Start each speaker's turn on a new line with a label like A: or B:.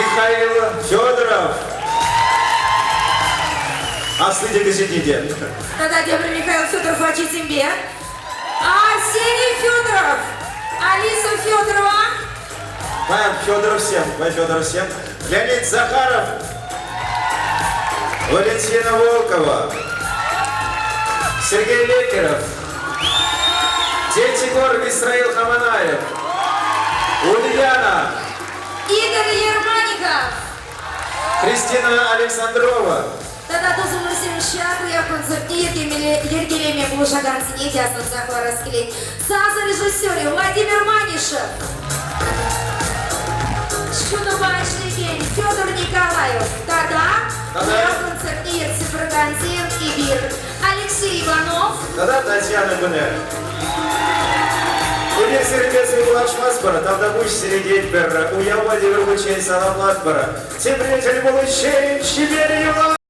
A: Михаил Федоров. Асли те кӗҫӗнни те.
B: Тата тепӗр Михаил Федоров ачисемпе. Арсений Федоров, Алиса Федорова.
A: Паян Федоровсем, Федоровсем, Леонид Захаров, Валентина Волкова, Сергей Лекеров, Дети гор Исраил Хаманаев, Ульяна,
B: Игорь Ермаников,
A: Кристина Александрова.
B: Тата тусӑмӑрсем ҫак уяв концертне йӗркелеме пулӑшакансене те асӑнса хӑварас килет. Сасӑ режиссерӗ Владимир Манишев. Ҫутӑпа ӗҫлекен Федор Николаев тата уяв концертне ертсе пыракансем эпир Алексей Иванов
A: тата Татьяна Гунер. Эпир сирӗнпе сывпуллашмастпӑр, тавтапуҫ сире тетпӗр, уявпа тепӗр хутчен саламлатпӑр. Тепре тӗл пуличчен чипер юлар!